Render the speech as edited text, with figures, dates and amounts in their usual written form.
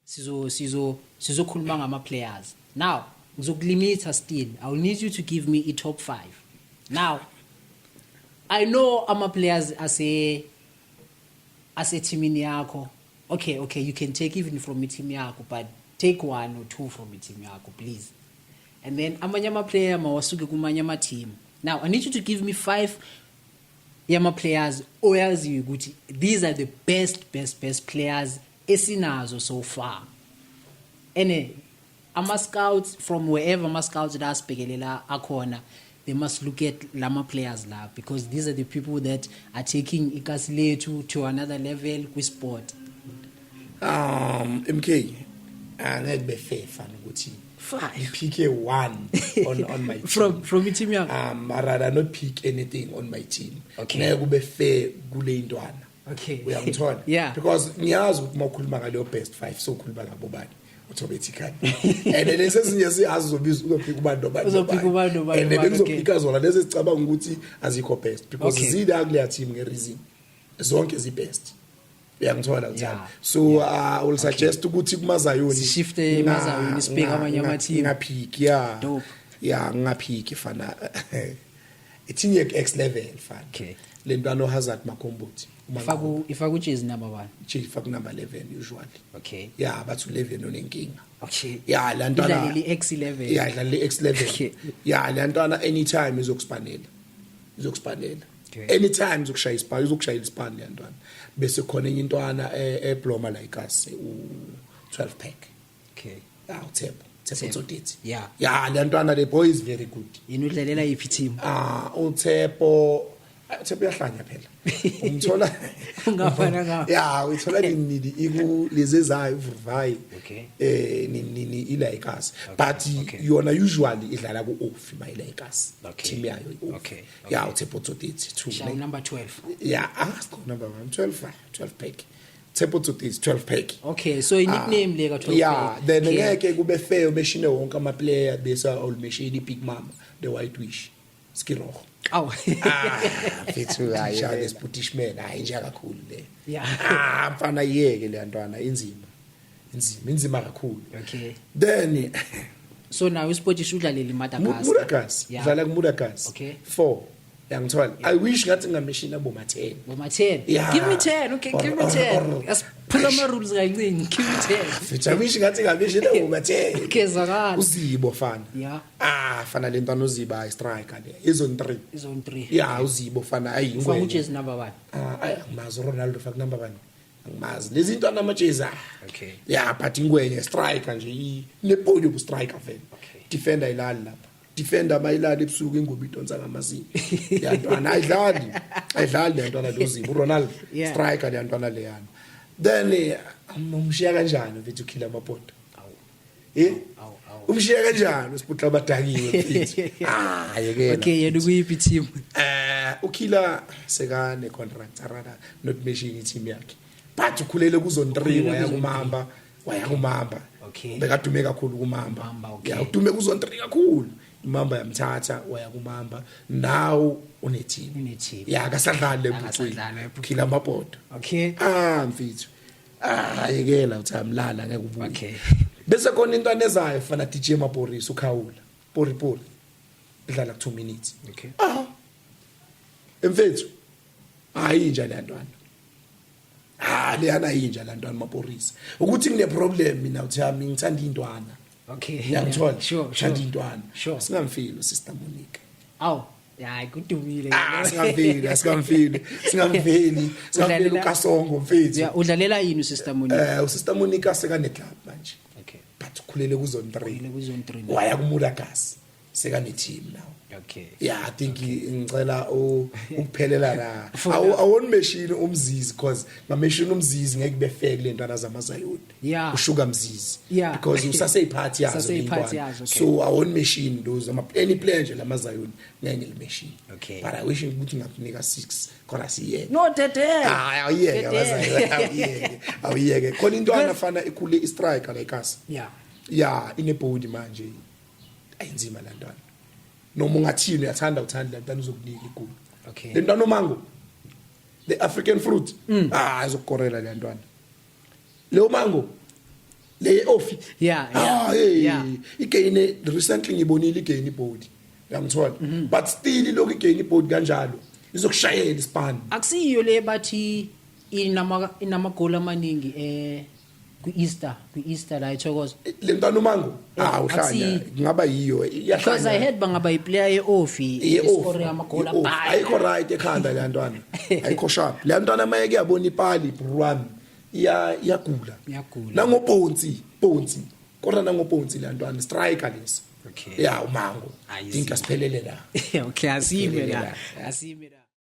Sizokhuluma ngama players. Now, ngizokulimita still. I will need you to give me a top 5. Now, I know ama players ase teamini yakho. Okay, you can take even from team yakho, but take one or two from team yakho, please. And then amanye ama player mawasuke kumanye ama team. Now, I need you to give me 5 yama players oyaziyo ukuthi these are the best best best players esinazo so far. Ene ama scouts from wherever ama scouts la sibhekelela akhona, they must look at lama players la, because these are the people that are taking ikasi lethu to another level kwi sport. MK, angeke be fair fana ukuthi Five. Pick a one on my team. From i-team yakho. I rather not pick anything on my team. Okay. Ngeke kube fair kule intwana. Uyangithola? Yeah. Because ngiyazi ukuthi mawukhuluma ngaleyo best 5, so ukhuluma ngabo bani automatically, and lezi ezinye siyazi uzobiza, uzophika ubani nobani. Uzophika ubani nobani, And nobani. bengizophika zona lezi ezicabanga ukuthi azikho best, because zila kuleya team ngereason, zonke zi best, uyangithola uthanda? So I will suggest ukuthi kumazayoni Sishifte emazayoni, sibheke amanye ama-team. Ngaphiki, yeah. Dope. Yeah, ngaphiki fana ithini ye X level fana. Lentwana Hazard Makombuthi. Ifaka ujezi number 1. Chief number 11 usually. Yeah, bathi 11 unenkinga. Yeah, la ntwana Idlalele i-X11. Yeah, idlalele i-X11. Yeah, la ntwana anytime izokuspanela, izokuspanela. Anytime izokushaya ispan, izokushaya ispan le ntwana. Bese khona enye intwana ebloma like us, u 12 pack. Ah, uThemba, Themba Themba. Tsotsi. Yeah, le ntwana, the boy is very good. Yena udlalela yiphi team? Ah, uThepo, uThepo uyahlanya phela, umthola Ungafana ngawo. Yeah, uyithola nini iku lezi ezayo uvurvayi. Nini ila ikasi, but yona usually idlala ku off mayila ikasi. Team yayo i off. Yeah, uThepo Tsotsi 2. Shaya number 12. Yeah, ask number 1, 12, 12 pack, Tshepo Tsotsi 12 pack. Okay, so i nickname le ka 12 Yeah. pack. Then ngeke kube fair umeshine wonke ama player bese awumeshini big mama, the white wish skiroho. Aw. Ah, mfethu, hayi, shaya British man, hayi nje kakhulu le. Ah, mfana, yeke le ntwana, inzima, inzima, inzima kakhulu. Then So now uSportish udlalela iMadagascar. Muragas. Dlala ku Muragas. 4, yangithola? I wish ngathi ngameshini abo ma 10. Boma 10. Give me 10. Okay, give me 10. Asiphula ama rules kancane. Give me 10. Mfethu, I wish ngathi ngameshini abo ma 10. Okay, zwakala. Uzibo fana. Ah, fana, le ntwana uziba i striker le, izone 3. Zone 3. Yeah, uzibo fana, ayi. Ufaka Ingwenya. ujezi number 1. Ah, ayi, angimazi uRonaldo faka number 1, angimazi lezi ntwana amajezi, ah. Yeah, but ingwenye striker nje, nebody yobu striker vele. Defender ilali lapha, defender bayilali ebusuku, ingubo idonsa ngamazinyo ya ntwana, ayidlali, ayidlali le ntwana lo, uRonaldo. Striker le ntwana leyana. Then umshiya kanjani mfethu ukhila amapoto? Awu, awu. Umshiya kanjani usiputla abadakiwe mfethu? Ah, yekela. Okay, yena ukuyiphi team? Ukhila sekane contract, rather not mention team yakhe, but ukhulele ku zone 3. Ukhulele Waya ku-zone. kumamba, waya kumamba. Bekadume kakhulu kumamba. Mamba, okay. Yeah, udume ku zone 3 kakhulu, imamba yamthatha waya kumamba, now une team. Une team. Yeah, akasadlali lempucwini. Akasadlali ephucwini. Ukhila amapoto. Ah, mfethu, ah, yekela, uthi amlala ngeke ubuye. Bese khona into anezayo fana, DJ Maporis, ukhawula pori pori, idlala ku 2 minutes. Ah, emfethu, hayi, inja le ntwana, ah, leyana inja la ntwana Maporisa, ukuthi ngine problem mina, uthi yami ngithanda intwana. Ngiyangithola? Sure. Ngithanda intwana. Singamfili sister Monica. Aw, hayi, kudumile. Ah, singamfili, singamfili, singamfili, singamfili. UKasongo mfethu. Yeah, udlalela yini uSister Monica? Usister Monica sekane club manje. But ukhulele ku zone 3. Ukhulele ku zone 3. Waya kuMuragas, sekane team now. Yeah, I think ngicela ukuphelela la. Awon machine umzizi, because ngameshini umzizi ngeke kube fair kule ntwana zamazayoni. Ushuka mzizi. Because usaseyiphathi yazo. Usaseyiphathi ley'ntwana. yazo, okay. So awon machine those ama any player nje lamazayoni ngeke ngilimeshini. But I wish ukuthi ngakunika 6 khona siyeke. No, dede. Hayi, awuyeke. Dede. Abazayoni, awuyeke, awuyeke. Khona intwana fana ikhule i striker like us. Yeah, inebody manje, ayinzima la ntwana. Noma ungathini, uyathanda, uthanda la ntwana, uzokunika igoli. Le ntwana umango, the African fruit, ah, izokukorela le ntwana leyo mango. Le ofi. Yeah, Ah, hey. yeah. Igain recently ngibonile igain ibody. Uyangithola. But still lokhu igain ibody kanjalo izokushayela ispan. Akusiyo le bathi inamagoli amaningi kwi-Easter la eThokoza? Le ntwana umango, ah, uhlanya. Kungaba yiyo. Because I Iyahlanya. heard bangaba iplayer ye-Ofi iscore amagoli abhayi. Ayikho right ekhanda le ntwana, ayikho sharp le ntwana. Mayeke yabona ipali, bro, iya iyagula. Iyagula. Nangobhonsi bhonsi kodwa nangobhonsi le ntwana, striker lesi. Ya, umango. Ayizile. Think asiphelele la. Okay, asime la. Phelele la. Asime la.